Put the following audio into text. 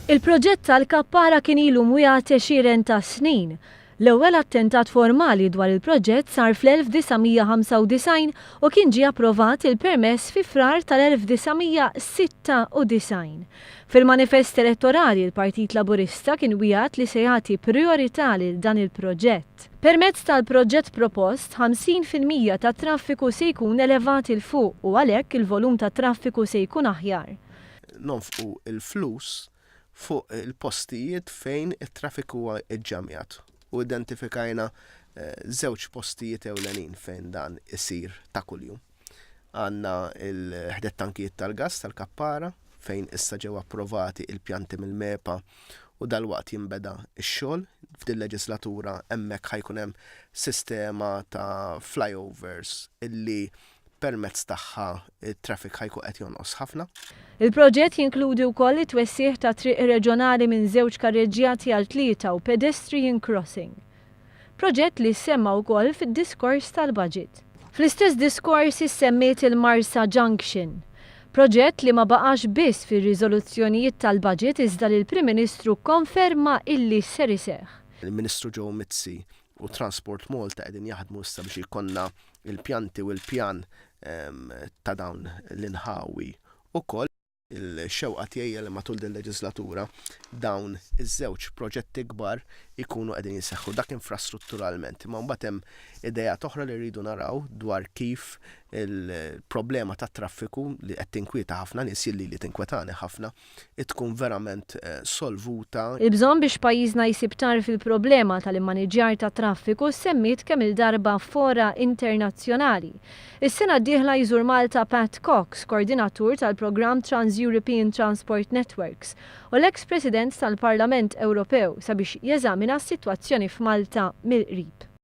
Il-proġett tal-Kappara kien ilu mwiegħed għexieren ta' snin. L-ewwel attentat formali dwar il-proġett sar fl-1995 u kien ġie approvat il-permess fi Frar tal-1996. Fil-manifest elettorali l-Partit Laburista kien wiegħed li se jagħti prijorità lil dan il-proġett. Permezz tal-proġett propost, 50% tat-traffiku se jkun elevat 'il fuq u għalhekk il-volum tat-traffiku se jkun aħjar. Nonfqu l-flus fuq il-postijiet fejn it-traffiku huwa ġġamjat u identifikajna żewġ postijiet ewlenin fejn dan isir ta' kuljum. Għandna l-ħdet tankijiet tal-gass tal-Kappara fejn issa ġew approvati il-pjanti mill-MEPA u dalwaqt jinbeda x-xogħol. F'din leġislatura hemmhekk ħa jkun hemm sistema ta' flyovers illi permezz tagħha t-traffic ħa jkun qed jonqos ħafna. Il-proġett jinkludi wkoll it-twessigħ ta' triq reġjonali minn żewġ karreġġjati għal tlieta u pedestrian crossing. Proġett li ssemma wkoll fid-diskors tal-budget. Fl-istess diskors issemmiet il-Marsa Junction. Proġett li ma baqax biss fir-riżoluzzjonijiet tal-budget iżda li l-Prim Ministru kkonferma illi ser iseħħ. Il-Ministru Joe Mizzi u Transport Malta qegħdin jaħdmu issa biex jkollna il-pjanti u l-pjan ta' dawn l-inħawi ukoll. Il-xewqa tiegħi hija li matul din il-leġislatura dawn iż-żewġ proġetti kbar ikunu qegħdin jiseħħu, dak infrastrutturalment. Imma mbagħad hemm ideat oħra li rridu naraw dwar kif il-problema tat-traffiku li qed tinkwieta ħafna nies, jien lili tinkwetani ħafna, tkun verament solvuta. Il-bżonn biex pajjiżna jsib tarf il-problema tal-immaniġġjar tat-traffiku ssemmiet kemm-il darba f'fora internazzjonali. Is-sena d-dieħla jżur Malta Pat Cox, kordinatur tal-programm Trans-European Transport Networks u l-eks President tal-Parlament Ewropew sabiex jeżamina s-sitwazzjoni f'Malta mill-qrib.